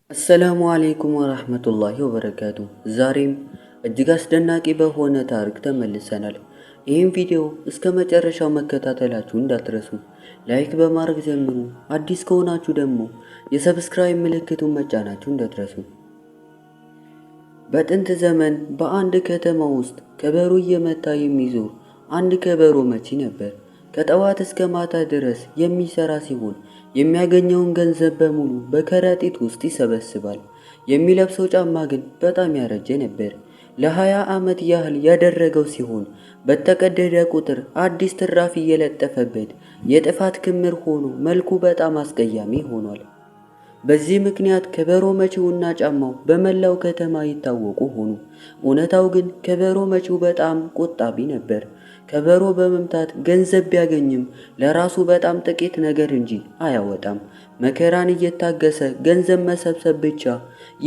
አሰላሙ አለይኩም ወራህመቱላሂ ወበረካቱ። ዛሬም እጅግ አስደናቂ በሆነ ታሪክ ተመልሰናል። ይህም ቪዲዮ እስከ መጨረሻው መከታተላችሁ እንዳትረሱ፣ like በማድረግ ጀምሩ። አዲስ ከሆናችሁ ደግሞ የ subscribe ምልክቱን መጫናችሁ እንዳትረሱ። በጥንት ዘመን በአንድ ከተማ ውስጥ ከበሮ እየመታ የሚዞር አንድ ከበሮ መቺ ነበር። ከጠዋት እስከ ማታ ድረስ የሚሰራ ሲሆን የሚያገኘውን ገንዘብ በሙሉ በከረጢት ውስጥ ይሰበስባል። የሚለብሰው ጫማ ግን በጣም ያረጀ ነበር። ለ20 ዓመት ያህል ያደረገው ሲሆን በተቀደደ ቁጥር አዲስ ትራፊ እየለጠፈበት የጥፋት ክምር ሆኖ መልኩ በጣም አስቀያሚ ሆኗል። በዚህ ምክንያት ከበሮ መቺውና ጫማው በመላው ከተማ ይታወቁ ሆኑ። እውነታው ግን ከበሮ መቺው በጣም ቆጣቢ ነበር። ከበሮ በመምታት ገንዘብ ቢያገኝም ለራሱ በጣም ጥቂት ነገር እንጂ አያወጣም። መከራን እየታገሰ ገንዘብ መሰብሰብ ብቻ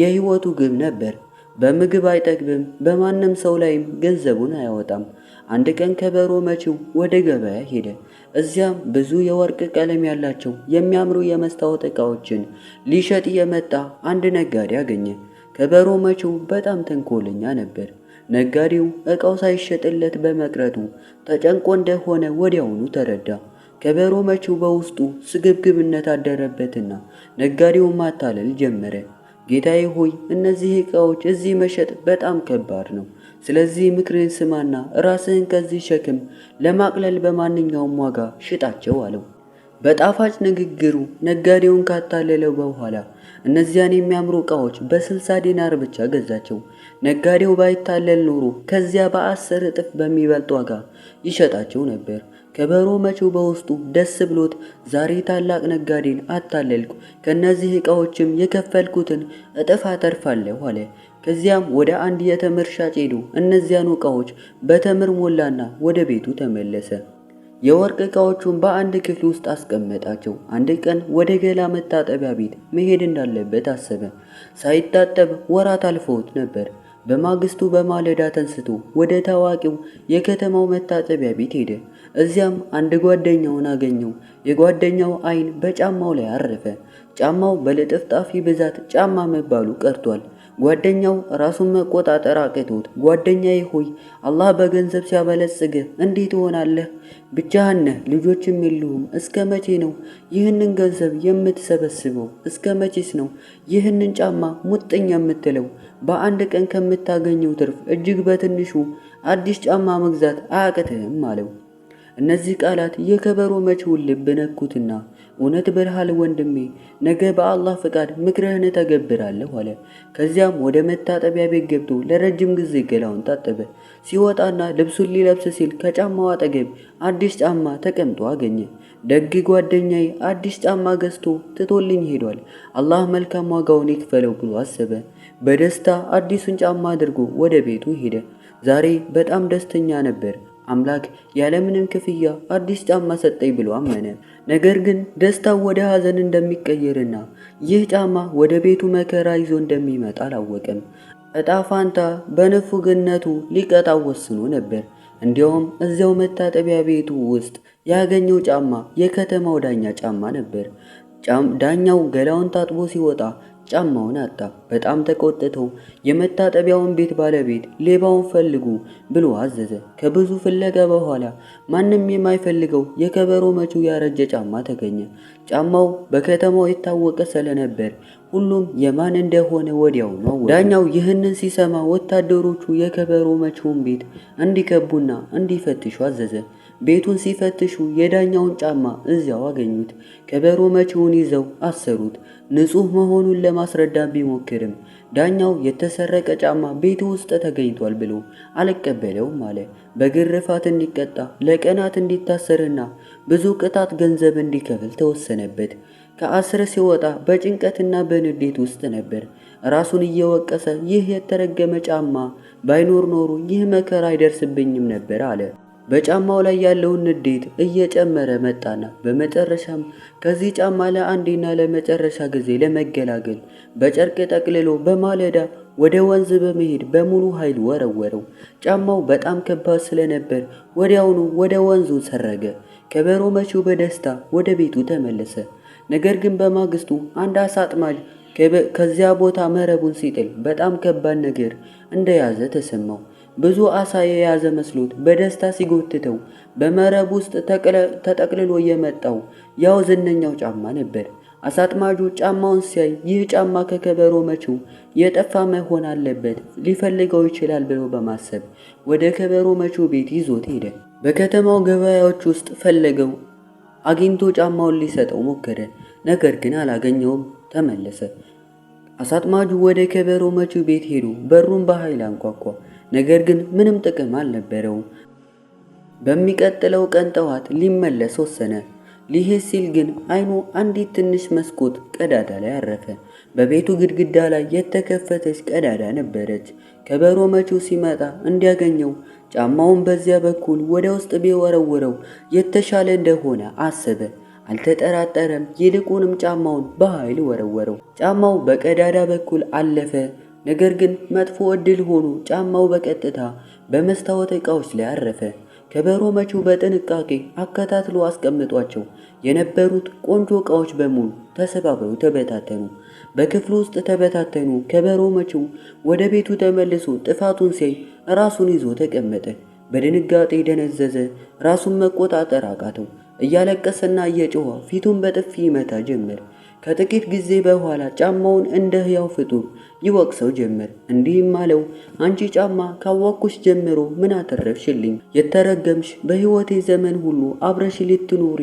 የሕይወቱ ግብ ነበር። በምግብ አይጠግብም፣ በማንም ሰው ላይም ገንዘቡን አያወጣም። አንድ ቀን ከበሮ መቺው ወደ ገበያ ሄደ። እዚያም ብዙ የወርቅ ቀለም ያላቸው የሚያምሩ የመስታወት ዕቃዎችን ሊሸጥ የመጣ አንድ ነጋዴ አገኘ። ከበሮ መቺው በጣም ተንኮለኛ ነበር። ነጋዴው ዕቃው ሳይሸጥለት በመቅረቱ ተጨንቆ እንደሆነ ወዲያውኑ ተረዳ። ከበሮ መቺው በውስጡ ስግብግብነት አደረበትና ነጋዴውን ማታለል ጀመረ። ጌታዬ ሆይ፣ እነዚህ ዕቃዎች እዚህ መሸጥ በጣም ከባድ ነው። ስለዚህ ምክሬን ስማና ራስህን ከዚህ ሸክም ለማቅለል በማንኛውም ዋጋ ሽጣቸው አለው። በጣፋጭ ንግግሩ ነጋዴውን ካታለለው በኋላ እነዚያን የሚያምሩ ዕቃዎች በ60 ዲናር ብቻ ገዛቸው። ነጋዴው ባይታለል ኖሮ ከዚያ በ10 እጥፍ በሚበልጥ ዋጋ ይሸጣቸው ነበር። ከበሮ መቺው በውስጡ ደስ ብሎት ዛሬ ታላቅ ነጋዴን አታለልኩ፣ ከነዚህ ዕቃዎችም የከፈልኩትን እጥፍ አተርፋለሁ አለ። ከዚያም ወደ አንድ የተምር ሻጭ ሄዶ እነዚያኑ ዕቃዎች በተምር ሞላና ወደ ቤቱ ተመለሰ። የወርቅ ዕቃዎቹን በአንድ ክፍል ውስጥ አስቀመጣቸው። አንድ ቀን ወደ ገላ መታጠቢያ ቤት መሄድ እንዳለበት አሰበ። ሳይታጠብ ወራት አልፈውት ነበር። በማግስቱ በማለዳ ተንስቶ ወደ ታዋቂው የከተማው መታጠቢያ ቤት ሄደ። እዚያም አንድ ጓደኛውን አገኘው። የጓደኛው ዓይን በጫማው ላይ አረፈ። ጫማው በልጥፍጣፊ ብዛት ጫማ መባሉ ቀርቷል። ጓደኛው ራሱን መቆጣጠር አቅቶት ጓደኛዬ ሆይ፣ አላህ በገንዘብ ሲያበለጽግህ እንዴት ትሆናለህ? ብቻህን ነህ፣ ልጆችም የሉህም። እስከ መቼ ነው ይህንን ገንዘብ የምትሰበስበው? እስከ መቼስ ነው ይህንን ጫማ ሙጥኝ የምትለው? በአንድ ቀን ከምታገኘው ትርፍ እጅግ በትንሹ አዲስ ጫማ መግዛት አያቅትህም አለው። እነዚህ ቃላት የከበሮ መቺውን ልብ ነኩትና እውነት ብልሃል ወንድሜ፣ ነገ በአላህ ፍቃድ ምክርህን እተገብራለሁ አለ። ከዚያም ወደ መታጠቢያ ቤት ገብቶ ለረጅም ጊዜ ገላውን ታጠበ። ሲወጣና ልብሱን ሊለብስ ሲል ከጫማው አጠገብ አዲስ ጫማ ተቀምጦ አገኘ። ደግ ጓደኛዬ አዲስ ጫማ ገዝቶ ትቶልኝ ሄዷል፣ አላህ መልካም ዋጋውን ይክፈለው ብሎ አሰበ። በደስታ አዲሱን ጫማ አድርጎ ወደ ቤቱ ሄደ። ዛሬ በጣም ደስተኛ ነበር። አምላክ ያለምንም ክፍያ አዲስ ጫማ ሰጠኝ ብሎ አመነ። ነገር ግን ደስታው ወደ ሐዘን እንደሚቀየርና ይህ ጫማ ወደ ቤቱ መከራ ይዞ እንደሚመጣ አላወቀም። እጣ ፋንታ በንፉግነቱ ሊቀጣው ወስኖ ነበር። እንዲያውም እዚያው መታጠቢያ ቤቱ ውስጥ ያገኘው ጫማ የከተማው ዳኛ ጫማ ነበር። ዳኛው ገላውን ታጥቦ ሲወጣ ጫማውን አጣ። በጣም ተቆጥቶ የመታጠቢያውን ቤት ባለቤት ሌባውን ፈልጉ ብሎ አዘዘ። ከብዙ ፍለጋ በኋላ ማንም የማይፈልገው የከበሮ መቺው ያረጀ ጫማ ተገኘ። ጫማው በከተማው የታወቀ ስለነበር ሁሉም የማን እንደሆነ ወዲያውኑ አወቁ። ዳኛው ይህንን ሲሰማ ወታደሮቹ የከበሮ መቺውን ቤት እንዲከቡና እንዲፈትሹ አዘዘ። ቤቱን ሲፈትሹ የዳኛውን ጫማ እዚያው አገኙት። ከበሮ መቺውን ይዘው አሰሩት። ንጹሕ መሆኑን ለማስረዳት ቢሞክርም ዳኛው የተሰረቀ ጫማ ቤቱ ውስጥ ተገኝቷል ብሎ አልቀበለውም አለ። በግርፋት እንዲቀጣ፣ ለቀናት እንዲታሰርና ብዙ ቅጣት ገንዘብ እንዲከፍል ተወሰነበት። ከአስር ሲወጣ በጭንቀትና በንዴት ውስጥ ነበር። ራሱን እየወቀሰ ይህ የተረገመ ጫማ ባይኖር ኖሮ ይህ መከራ አይደርስብኝም ነበር አለ። በጫማው ላይ ያለውን ንዴት እየጨመረ መጣና በመጨረሻም ከዚህ ጫማ ለአንዴና ለመጨረሻ ጊዜ ለመገላገል በጨርቅ ጠቅልሎ በማለዳ ወደ ወንዝ በመሄድ በሙሉ ኃይል ወረወረው። ጫማው በጣም ከባድ ስለነበር ወዲያውኑ ወደ ወንዙ ሰረገ። ከበሮ መቺው በደስታ ወደ ቤቱ ተመለሰ። ነገር ግን በማግስቱ አንድ አሳ አጥማጅ ከዚያ ቦታ መረቡን ሲጥል በጣም ከባድ ነገር እንደያዘ ተሰማው። ብዙ አሳ የያዘ መስሎት በደስታ ሲጎትተው በመረብ ውስጥ ተጠቅልሎ የመጣው ያው ዝነኛው ጫማ ነበር። አሳ አጥማጁ ጫማውን ሲያይ ይህ ጫማ ከከበሮ መቺው የጠፋ መሆን አለበት፣ ሊፈልገው ይችላል ብሎ በማሰብ ወደ ከበሮ መቺው ቤት ይዞት ሄደ። በከተማው ገበያዎች ውስጥ ፈለገው፣ አግኝቶ ጫማውን ሊሰጠው ሞከረ። ነገር ግን አላገኘውም። ተመለሰ። አሳ አጥማጁ ወደ ከበሮ መቺው ቤት ሄዶ በሩን በኃይል አንኳኳ። ነገር ግን ምንም ጥቅም አልነበረውም። በሚቀጥለው ቀን ጠዋት ሊመለስ ወሰነ። ሊሄድ ሲል ግን አይኑ አንዲት ትንሽ መስኮት ቀዳዳ ላይ አረፈ። በቤቱ ግድግዳ ላይ የተከፈተች ቀዳዳ ነበረች። ከበሮ መቺው ሲመጣ እንዲያገኘው ጫማውን በዚያ በኩል ወደ ውስጥ ቢወረውረው የተሻለ እንደሆነ አሰበ። አልተጠራጠረም። ይልቁንም ጫማውን በኃይል ወረወረው። ጫማው በቀዳዳ በኩል አለፈ። ነገር ግን መጥፎ ዕድል ሆኖ ጫማው በቀጥታ በመስታወት ዕቃዎች ላይ አረፈ። ከበሮ መቺው በጥንቃቄ አከታትሎ አስቀምጧቸው የነበሩት ቆንጆ ዕቃዎች በሙሉ ተሰባብረው ተበታተኑ። በክፍሉ ውስጥ ተበታተኑ። ከበሮ መቺው ወደ ቤቱ ተመልሶ ጥፋቱን ሲያይ ራሱን ይዞ ተቀመጠ። በድንጋጤ ደነዘዘ። ራሱን መቆጣጠር አቃተው። እያለቀሰና እየጮኸ ፊቱን በጥፊ ይመታ ጀመር። ከጥቂት ጊዜ በኋላ ጫማውን እንደ ሕያው ፍጡር ይወቅሰው ጀመር። እንዲህም አለው፣ አንቺ ጫማ ካወቅኩሽ ጀምሮ ምን አተረፍሽልኝ? የተረገምሽ፣ በሕይወቴ ዘመን ሁሉ አብረሽ ልትኖሪ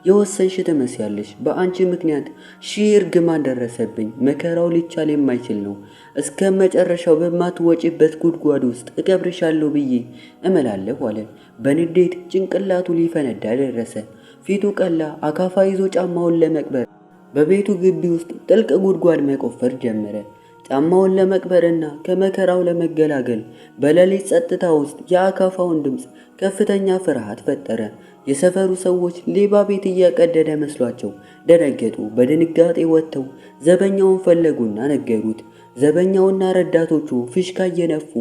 የወሰንሽ ትመስያለሽ። በአንቺ ምክንያት ሺህ እርግማን ደረሰብኝ። መከራው ሊቻል የማይችል ነው። እስከ መጨረሻው በማትወጪበት ጉድጓድ ውስጥ እቀብርሻለሁ ብዬ እምላለሁ አለ። በንዴት ጭንቅላቱ ሊፈነዳ ደረሰ። ፊቱ ቀላ። አካፋ ይዞ ጫማውን ለመቅበር በቤቱ ግቢ ውስጥ ጥልቅ ጉድጓድ መቆፈር ጀመረ። ጫማውን ለመቅበርና ከመከራው ለመገላገል በሌሊት ጸጥታ ውስጥ የአካፋውን ድምፅ ከፍተኛ ፍርሃት ፈጠረ። የሰፈሩ ሰዎች ሌባ ቤት እያቀደደ መስሏቸው ደነገጡ። በድንጋጤ ወጥተው ዘበኛውን ፈለጉና ነገሩት። ዘበኛውና ረዳቶቹ ፊሽካ እየነፉ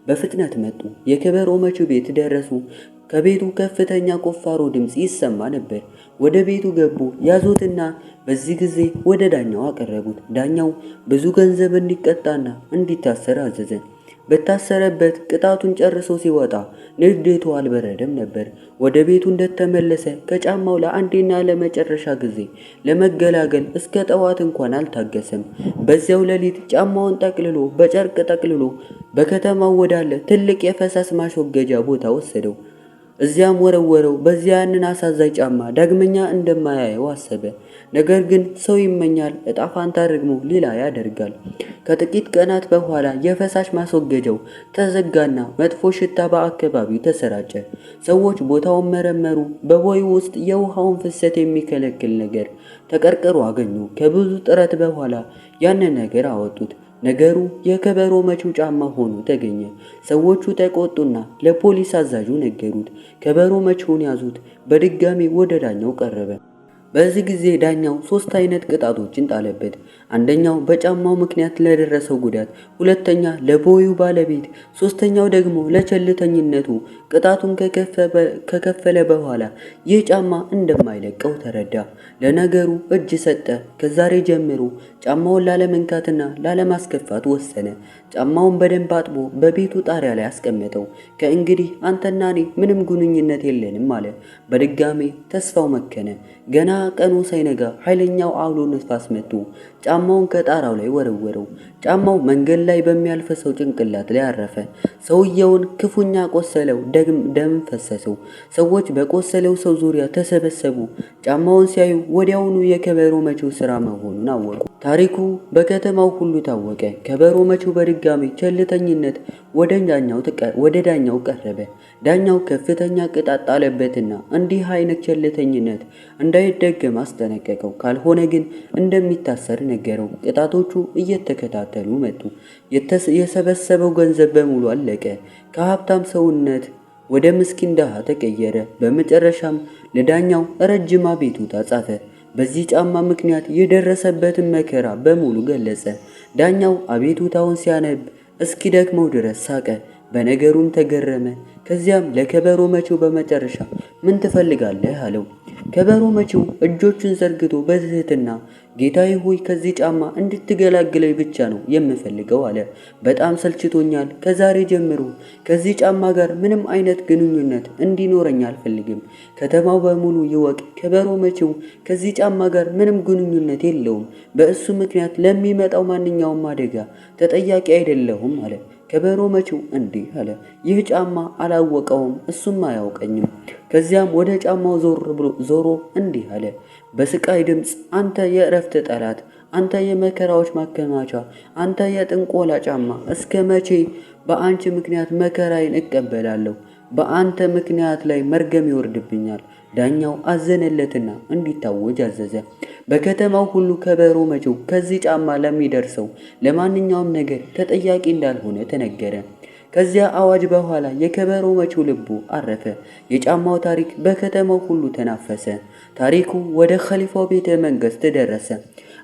በፍጥነት መጡ። የከበሮ መቺው ቤት ደረሱ። ከቤቱ ከፍተኛ ቁፋሮ ድምፅ ይሰማ ነበር። ወደ ቤቱ ገቡ፣ ያዙትና በዚህ ጊዜ ወደ ዳኛው አቀረቡት። ዳኛው ብዙ ገንዘብ እንዲቀጣና እንዲታሰር አዘዘ። በታሰረበት ቅጣቱን ጨርሶ ሲወጣ ንዴቱ አልበረደም ነበር። ወደ ቤቱ እንደተመለሰ ከጫማው ለአንዴና ለመጨረሻ ጊዜ ለመገላገል እስከ ጠዋት እንኳን አልታገሰም። በዚያው ሌሊት ጫማውን ጠቅልሎ በጨርቅ ጠቅልሎ በከተማው ወዳለ ትልቅ የፈሳሽ ማስወገጃ ቦታ ወሰደው። እዚያም ወረወረው። በዚያ ያንን አሳዛኝ ጫማ ዳግመኛ እንደማያየው አሰበ። ነገር ግን ሰው ይመኛል፣ እጣ ፋንታ ደግሞ ሌላ ያደርጋል። ከጥቂት ቀናት በኋላ የፈሳሽ ማስወገጃው ተዘጋና መጥፎ ሽታ በአካባቢው ተሰራጨ። ሰዎች ቦታውን መረመሩ። በቦዩ ውስጥ የውሃውን ፍሰት የሚከለክል ነገር ተቀርቅሮ አገኙ። ከብዙ ጥረት በኋላ ያንን ነገር አወጡት። ነገሩ የከበሮ መቺው ጫማ ሆኖ ተገኘ። ሰዎቹ ተቆጡና ለፖሊስ አዛዡ ነገሩት። ከበሮ መቺውን ያዙት። በድጋሚ ወደ ዳኛው ቀረበ። በዚህ ጊዜ ዳኛው ሶስት አይነት ቅጣቶችን ጣለበት። አንደኛው በጫማው ምክንያት ለደረሰው ጉዳት፣ ሁለተኛ ለቦዩ ባለቤት፣ ሶስተኛው ደግሞ ለቸልተኝነቱ። ቅጣቱን ከከፈለ በኋላ ይህ ጫማ እንደማይለቀው ተረዳ። ለነገሩ እጅ ሰጠ። ከዛሬ ጀምሮ ጫማውን ላለመንካትና ላለማስከፋት ወሰነ። ጫማውን በደንብ አጥቦ በቤቱ ጣሪያ ላይ አስቀመጠው። ከእንግዲህ አንተና እኔ ምንም ግንኙነት የለንም አለ። በድጋሜ ተስፋው መከነ። ገና ቀኑ ሳይነጋ ኃይለኛው አውሎ ነፋስ መጥቶ ጫማውን ከጣራው ላይ ወረወረው። ጫማው መንገድ ላይ በሚያልፍ ሰው ጭንቅላት ላይ አረፈ። ሰውየውን ክፉኛ ቆሰለው፣ ደም ፈሰሰው። ሰዎች በቆሰለው ሰው ዙሪያ ተሰበሰቡ። ጫማውን ሲያዩ ወዲያውኑ የከበሮ መቺው ስራ መሆኑን አወቁ። ታሪኩ በከተማው ሁሉ ታወቀ። ከበሮ መቺው በድጋሚ ቸልተኝነት ወደ ዳኛው ቀረበ። ዳኛው ከፍተኛ ቅጣት ጣለበትና እንዲህ አይነት ቸልተኝነት እንዳይደገም አስጠነቀቀው። ካልሆነ ግን እንደሚታሰር ነገረው። ቅጣቶቹ እየተከታተሉ መጡ። የሰበሰበው ገንዘብ በሙሉ አለቀ። ከሀብታም ሰውነት ወደ ምስኪን ድሃ ተቀየረ። በመጨረሻም ለዳኛው ረጅም አቤቱታ ጻፈ። በዚህ ጫማ ምክንያት የደረሰበትን መከራ በሙሉ ገለጸ። ዳኛው አቤቱታውን ሲያነብ እስኪደክመው ድረስ ሳቀ። በነገሩም ተገረመ። ከዚያም ለከበሮ መቺው በመጨረሻ ምን ትፈልጋለህ አለው። ከበሮ መቺው እጆቹን ዘርግቶ በትህትና ጌታዬ ሆይ ከዚህ ጫማ እንድትገላግለኝ ብቻ ነው የምፈልገው አለ። በጣም ሰልችቶኛል። ከዛሬ ጀምሮ ከዚህ ጫማ ጋር ምንም አይነት ግንኙነት እንዲኖረኝ አልፈልግም። ከተማው በሙሉ ይወቅ፣ ከበሮ መቺው ከዚህ ጫማ ጋር ምንም ግንኙነት የለውም። በእሱ ምክንያት ለሚመጣው ማንኛውም አደጋ ተጠያቂ አይደለሁም አለ። ከበሮ መቺው እንዲህ አለ፣ ይህ ጫማ አላወቀውም፣ እሱም አያውቀኝም። ከዚያም ወደ ጫማው ዞር ብሎ ዞሮ እንዲህ አለ በስቃይ ድምፅ፣ አንተ የእረፍት ጠላት፣ አንተ የመከራዎች ማከማቻ፣ አንተ የጥንቆላ ጫማ፣ እስከ መቼ በአንቺ ምክንያት መከራዬን እቀበላለሁ? በአንተ ምክንያት ላይ መርገም ይወርድብኛል። ዳኛው አዘነለትና እንዲታወጅ አዘዘ። በከተማው ሁሉ ከበሮ መቺው ከዚህ ጫማ ለሚደርሰው ለማንኛውም ነገር ተጠያቂ እንዳልሆነ ተነገረ። ከዚያ አዋጅ በኋላ የከበሮ መቺው ልቡ አረፈ። የጫማው ታሪክ በከተማው ሁሉ ተናፈሰ። ታሪኩ ወደ ኸሊፋው ቤተ መንግስት ደረሰ።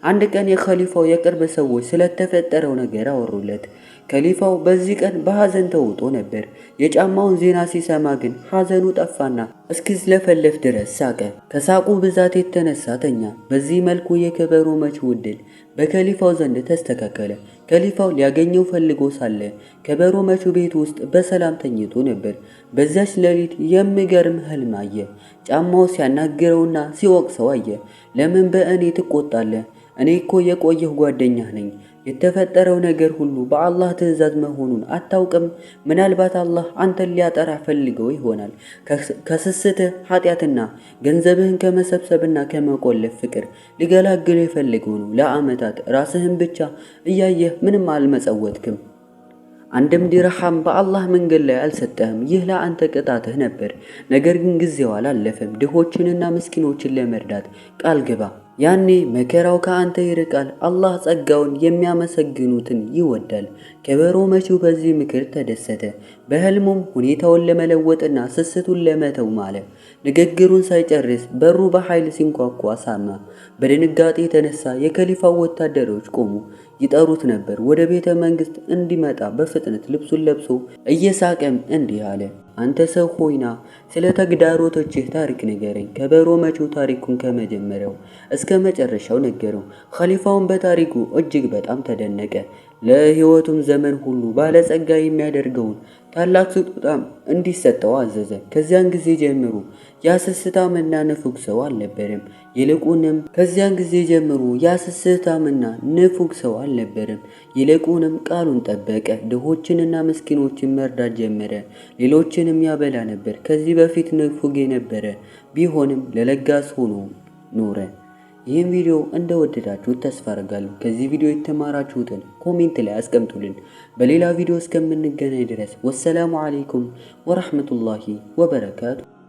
አንድ ቀን የኸሊፋው የቅርብ ሰዎች ስለተፈጠረው ነገር አወሩለት። ከሊፋው በዚህ ቀን በሐዘን ተውጦ ነበር። የጫማውን ዜና ሲሰማ ግን ሐዘኑ ጠፋና እስኪዝለፈለፍ ድረስ ሳቀ። ከሳቁ ብዛት የተነሳ ተኛ። በዚህ መልኩ የከበሮ መቺው ዕድል በከሊፋው ዘንድ ተስተካከለ። ከሊፋው ሊያገኘው ፈልጎ ሳለ ከበሮ መቺው ቤት ውስጥ በሰላም ተኝቶ ነበር። በዚያች ሌሊት የሚገርም ህልም አየ። ጫማው ሲያናግረውና ሲወቅሰው አየ። ለምን በእኔ ትቆጣለህ? እኔ እኮ የቆየሁ ጓደኛህ ነኝ። የተፈጠረው ነገር ሁሉ በአላህ ትዕዛዝ መሆኑን አታውቅም? ምናልባት አላህ አንተን ሊያጠራ ፈልገው ይሆናል። ከስስትህ ኃጢአትና ገንዘብህን ከመሰብሰብና ከመቆለፍ ፍቅር ሊገላግልህ ፈልገው ነው። ለዓመታት ራስህን ብቻ እያየህ ምንም አልመጸወትክም። አንድም ዲርሃም በአላህ መንገድ ላይ አልሰጠህም። ይህ ለአንተ ቅጣትህ ነበር። ነገር ግን ጊዜው አላለፈም። ድሆችንና ምስኪኖችን ለመርዳት ቃል ግባ። ያኔ መከራው ከአንተ ይርቃል። አላህ ጸጋውን የሚያመሰግኑትን ይወዳል። ከበሮ መቺው በዚህ ምክር ተደሰተ። በህልሙም ሁኔታውን ለመለወጥና ስስቱን ለመተው ማለ። ንግግሩን ሳይጨርስ በሩ በኃይል ሲንኳኳ ሰማ። በድንጋጤ የተነሳ የከሊፋው ወታደሮች ቆሙ፣ ይጠሩት ነበር። ወደ ቤተ መንግስት እንዲመጣ በፍጥነት ልብሱን ለብሶ እየሳቀም እንዲህ አለ፣ አንተ ሰው ሆይና ስለ ተግዳሮቶችህ ታሪክ ንገረኝ። ከበሮ መቺው ታሪኩን ከመጀመሪያው እስከ መጨረሻው ነገረው። ኸሊፋውን በታሪኩ እጅግ በጣም ተደነቀ። ለህይወቱም ዘመን ሁሉ ባለጸጋ የሚያደርገውን ታላቅ ስጦታም እንዲሰጠው አዘዘ። ከዚያን ጊዜ ጀምሮ ያ ስስታምና ንፉግ ሰው አልነበረም። ይልቁንም ከዚያን ጊዜ ጀምሮ ያ ስስታምና ንፉግ ሰው አልነበረም። ይልቁንም ቃሉን ጠበቀ። ድሆችንና ምስኪኖችን መርዳት ጀመረ። ሌሎችንም ያበላ ነበር። ከዚህ በፊት ንፉግ የነበረ ቢሆንም ለለጋስ ሆኖ ኖረ። ይህን ቪዲዮ እንደወደዳችሁት ተስፋ አደርጋለሁ። ከዚህ ቪዲዮ የተማራችሁትን comment ላይ አስቀምጡልን። በሌላ ቪዲዮ እስከምንገናኝ ድረስ والسلام عليكم ورحمة الله وبركاته።